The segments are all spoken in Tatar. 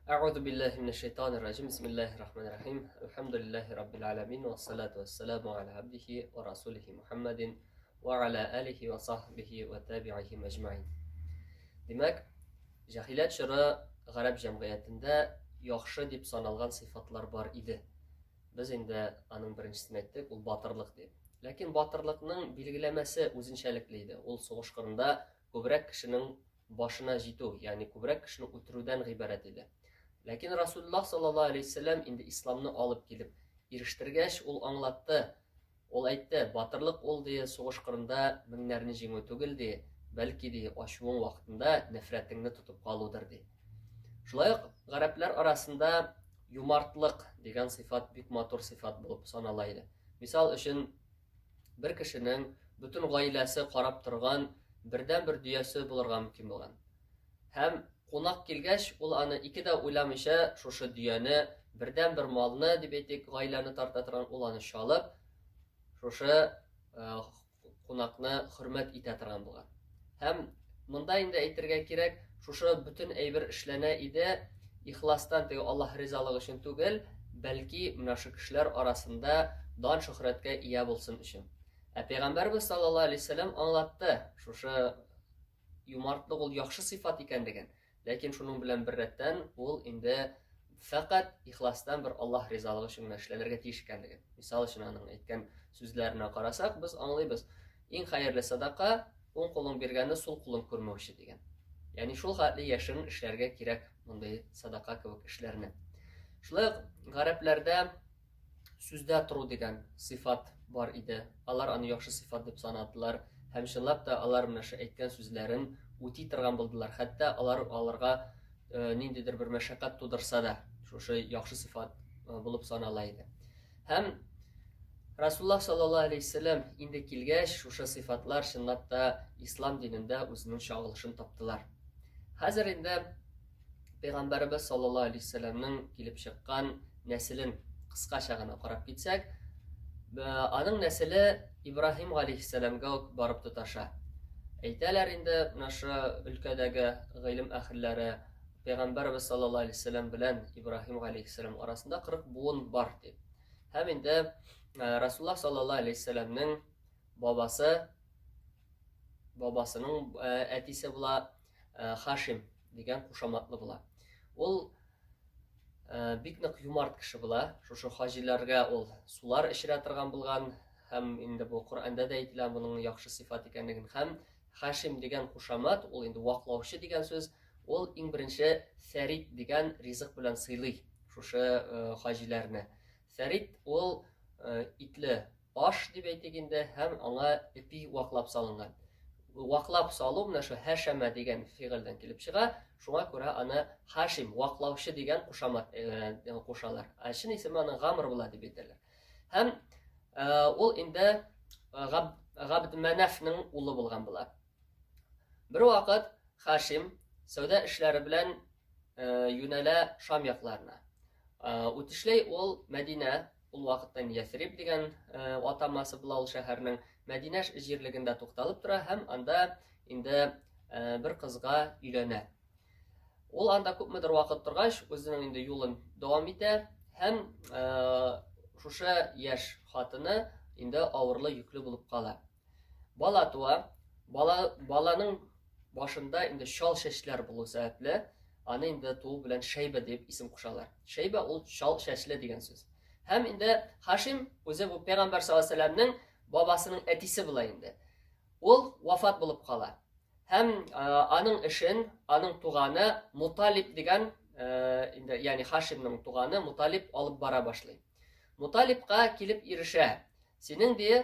Әгъузу биллаһи минәш шайтанир раҗим. Бисмиллаһир рахманир рахим. Әлхәмдүлиллаһи раббил аламин ва салату вассаламу аля абдихи ва расулихи Мухаммадин ва аля алихи ва сахбихи ва табиихи мәҗмәин. Димәк, җәһилят чоры гарәп җәмгыятендә яхшы дип саналган сыйфатлар бар иде. Без инде аның беренчесен әйттек, ул батырлык дип. Ләкин батырлыкның билгеләмәсе үзенчәлекле иде. Ул сугыш кырында күбрәк кешенең башына җитү, ягъни күбрәк кешене үтерүдән гыйбарәт иде. Ләкин Расулуллаһ саллаллаһу алейһи вәсәлләм инде исламны алып килеп ирештергәч, ул аңлатты, ул әйтте, батырлык ул, ди, сугыш кырында меңнәрне җиңү түгел, ди, бәлки, ди, ачуың вакытында нәфрәтеңне тотып калудыр, ди. Шулай ук гарәпләр арасында юмартлык дигән сыйфат бик матур сыйфат булып санала иде. Мисал өчен, бер кешенең бөтен гаиләсе карап торган бердәнбер дөясе булырга мөмкин булган. Һәм кунак килгәч, ул аны ике дә уйламыйча шушы дөяне, бердәнбер малны дип әйтик, гаиләне тарта торган, ул аны чалып, шушы э, кунакны хөрмәт итә торган булган. Һәм монда инде әйтергә кирәк, шушы бөтен әйбер эшләнә иде ихластан теге Аллаһ ризалыгы өчен түгел, бәлки менә шу кешеләр арасында дан шөһрәткә ия булсын өчен. Ә пәйгамбәрбез саллаллаһу алейһи вәсәлләм аңлатты, шушы юмартлык ул яхшы сыйфат икәнлеген. Ләкин шуның белән беррәттән ул инде фәкать ихластан бер Аллаһ ризалыгы өчен генә эшләнергә тиеш икәнлеген. Мисал өчен аның әйткән сүзләренә карасак, без аңлыйбыз. Иң хәерле садака уң кулың биргәнне сул кулың күрмәүче дигән. Ягъни шул хәтле яшерен эшләргә кирәк мондый садака кебек эшләрне. Шулай ук гарәпләрдә сүздә тору дигән сыйфат бар иде. Алар аны яхшы сыйфат дип санадылар һәм чынлап та алар менә шу әйткән сүзләрен үти торган булдылар. Хәтта алар аларга э, ниндидер бер мәшәкать тудырса да, шушы яхшы сыйфат э, булып санала иде. Һәм Расуллаһ саллаллаһу алейһи вәсәлләм инде килгәч, шушы сыйфатлар чынлап та ислам динендә үзенең чагылышын таптылар. Хәзер инде Пәйгамбәребез саллаллаһу алейһи вәсәлләмнең килеп чыккан нәселен кыскача гына карап китсәк, аның нәселе Ибраһим галәйһиссәламгә үк барып тоташа. Әйтәләр инде менә шу өлкәдәге гыйлем әһелләре Пәйгамбәребез саллаллаһу алейһи вәсәлләм белән Ибраһим галәйһиссәлам арасында 40 буын бар дип. Һәм инде Расуллаһ саллаллаһу алейһи вәсәлләмнең бабасы бабасының әтисе була Хашим дигән кушаматлы була. Ул бик нык юмарт кеше була. Шушы хаҗиләргә ул сулар эчерә торган булган һәм инде бу Коръәндә дә әйтелә моның яхшы сыйфат икәнлеген һәм Хашим дигән кушамат, ул инде ваклаучы дигән сүз, ул иң беренче сәрит дигән ризык белән сыйлый шушы хаҗиләрне. Сәрит ул итле аш дип әйтик инде, һәм аңа эпи ваклап салынган. Ваклап салу менә шу һәшәмә дигән фигыльдән килеп чыга, шуңа күрә аны Хашим, ваклаучы дигән кушамат кушалар. Ә чын исеме аның Гамр була дип әйтәләр. Һәм ул инде Габдмәнәфнең улы булган була. Бер вакыт Хашим сәүдә эшләре белән юнәлә Шам якларына. Үтешләй ул Мәдинә, ул вакытта Ясриб дигән атамасы була ул шәһәрнең, Мәдинә җирлегендә тукталып тора һәм анда инде бер кызга өйләнә. Ул анда күпмедер вакыт торгач, үзенең инде юлын дәвам итә һәм шушы яшь хатыны инде авырлы йөкле булып кала. Бала туа. Бала, баланың башында инде чал чәчләр булу сәбәпле, аны инде туу белән Шәйбә дип исем кушалар. Шәйбә ул чал чәчле дигән сүз. Һәм инде Хашим үзе бу пәйгамбәр саллаллаһу алейһи вәсәлләмнең бабасының әтисе була инде. Ул вафат булып кала. Һәм аның эшен аның туганы Муталиб дигән, инде ягъни Хашимның туганы Муталиб алып бара башлый. Муталибка килеп ирешә. Синең ди,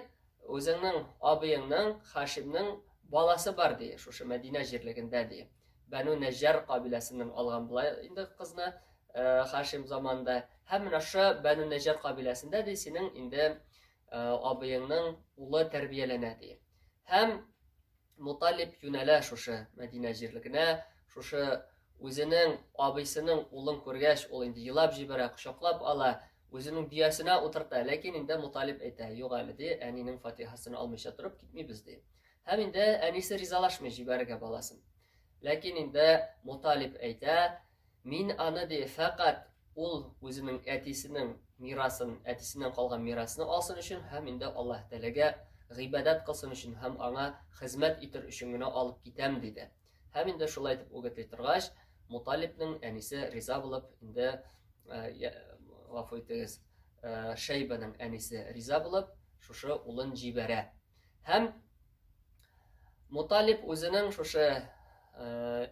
үзеңнең абыеңның, Хашимның баласы бар ди, шушы Мәдинә җирлегендә ди. Бәну Нәҗҗар кабиләсеннән алган була инде кызны Хашим заманында. Һәм менә шушы Бәну Нәҗҗар кабиләсендә ди, синең инде абыеңның улы тәрбияләнә ди. Һәм Муталиб юнәлә шушы Мәдинә җирлегенә, шушы үзенең абыйсының улын күргәч, ул инде елап җибәрә, кочаклап ала, үзенең дөясенә утырта. Ләкин инде Муталиб әйтә, юк әле ди, әнинең фатихасын алмыйча торып китмибез ди. Һәм инде әнисе ризалашмый җибәрергә баласын. Ләкин инде Муталиб әйтә, Мин аны, ди, фәкать ул үзенең әтисенең мирасын, әтисеннән калган мирасны алсын өчен һәм инде Аллаһ Тәгаләгә гыйбадәт кылсын өчен һәм аңа хезмәт итер өчен генә алып китәм, диде. Һәм инде шулай итеп үгетли торгач, Муталибның әнисе риза булып, инде гафу итегез, Шәйбәнең әнисе риза булып, шушы улын җибәрә. Һәм Муталиб үзенең шушы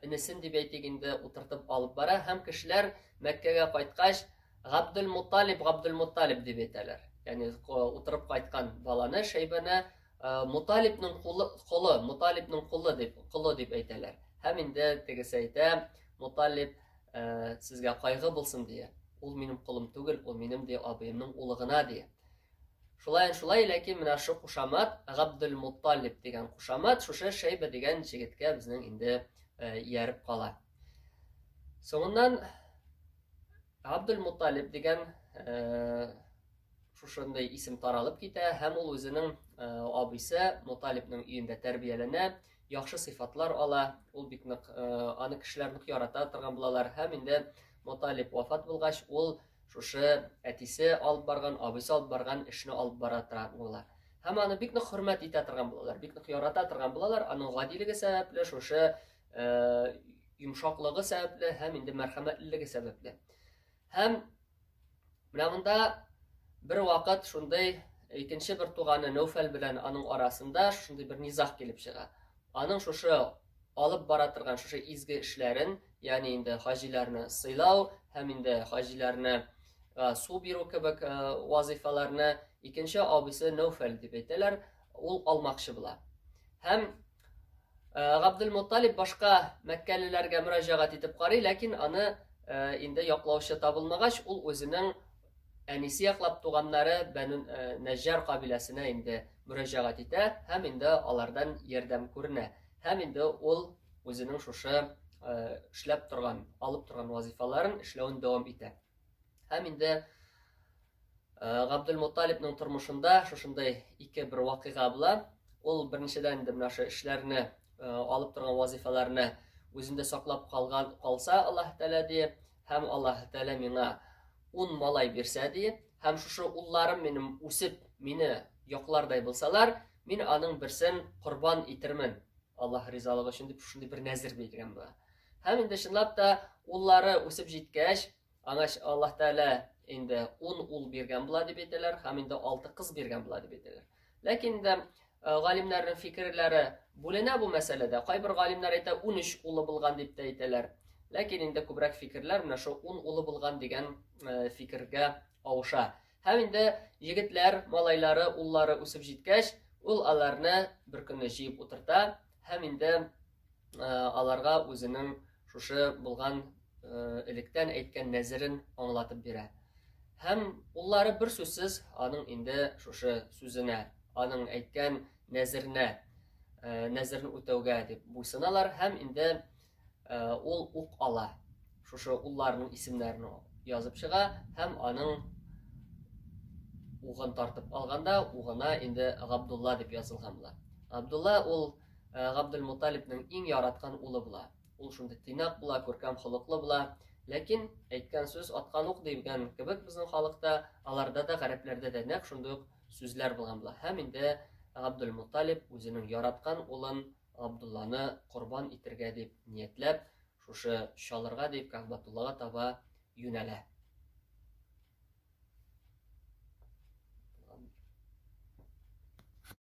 энесен дип әйтик инде утыртып алып бара һәм кешеләр Мәккәгә кайткач Габдул-Муталиб, Габдул-Муталиб дип әйтәләр. Ягъни утырып кайткан баланы Шәйбәне Муталибның кулы, колы, Муталибның кулы дип, колы дип әйтәләр. Һәм инде тегесе әйтә, Муталиб сезгә кайгы булсын дия. Ул минем колым түгел, ул минем ди абыемның улы гына дия. Шулай шулай, ләкин менә шу кушамат Габдул-Мутталиб дигән кушамат шушы Шәйбә дигән җегеткә безнең инде ияреп кала. Соңыннан Габдул-Мутталиб дигән шушындый исем таралып китә һәм ул үзенең абыйсы Муталибның өендә тәрбияләнә, яхшы сыйфатлар ала, ул бик нык аны кешеләр нык ярата торган булалар һәм инде Муталиб вафат булгач, ул Шушы әтисе алып барган, абыйсы алып барган эшне алып бара торган була. Һәм аны бик нык хөрмәт итә торган булалар, бик нык ярата торган булалар. Аның гадилеге сәбәпле, шушы йомшаклыгы сәбәпле һәм инде мәрхәмәтлелеге сәбәпле. Һәм менә монда бер вакыт шундый икенче бер туганы Нәүфәл белән аның арасында шундый бер низаг килеп чыга. Аның шушы алып бара торган шушы изге эшләрен, ягъни инде хаҗиләрне сыйлау һәм инде хаҗиләрне су бирү кебек вазыйфаларны икенче абыйсы Нәүфәл дип әйтәләр, ул алмакчы була. Һәм Габдул-Мутталиб башка мәккәлеләргә мөрәҗәгать итеп карый, ләкин аны инде яклаучы табылмагач, ул үзенең әнисе яклап туганнары Бәнү Нәҗҗар кабиләсенә инде мөрәҗәгать итә һәм инде алардан ярдәм күренә. Һәм инде ул үзенең шушы эшләп торган, алып торган вазифаларын эшләвен дәвам итә. Һәм инде Габдул-Мутталибның тормышында шушындый ике бер вакыйга була. Ул беренчедән инде менә шушы эшләрне алып торган вазифаларны үзендә саклап калган калса Аллаһ Тәгалә ди, һәм Аллаһ Тәгалә миңа ун малай бирсә ди, һәм шушы улларым минем үсеп мине яклардай булсалар, мин аның берсен корбан итермен Аллаһ ризалыгы өчен дип шушындый бер нәзер биргән була. Һәм инде чынлап та уллары үсеп җиткәч, аңа Аллаһ Тәгалә инде 10 ул биргән була дип әйтәләр, һәм инде 6 кыз биргән була дип әйтәләр. Ләкин инде галимнәрнең фикерләре бүленә бу мәсьәләдә. Кайбер галимнәр әйтә 13 улы булган дип тә әйтәләр. Ләкин инде күбрәк фикерләр менә шул 10 улы булган дигән фикергә авыша. Һәм инде егетләр, малайлары, уллары үсеп җиткәч, ул аларны бер көнне җыеп утырта һәм инде аларга үзенең шушы булган электән әйткән нәзерен аңлатып бирә. Һәм уллары бер сүзсез аның инде шушы сүзенә, аның әйткән нәзеренә, нәзерен үтәүгә дип буйсыналар һәм инде ул ук ала. Шушы улларының исемнәрен язып чыга һәм аның угын тартып алганда угына инде Габдулла дип язылган була. Габдулла ул Габдул-Муталибның иң яраткан улы була. Ул шундый тыйнак була, күркәм холыклы була. Ләкин әйткән сүз аткан ук дигән кебек безнең халыкта, аларда да, гарәпләрдә дә нәкъ шундый ук сүзләр булган була. Һәм инде Габдул-Муталиб үзенең яраткан улын Габдулланы корбан итергә дип ниятләп, шушы чалырга дип Кәгъбәтуллага таба юнәлә.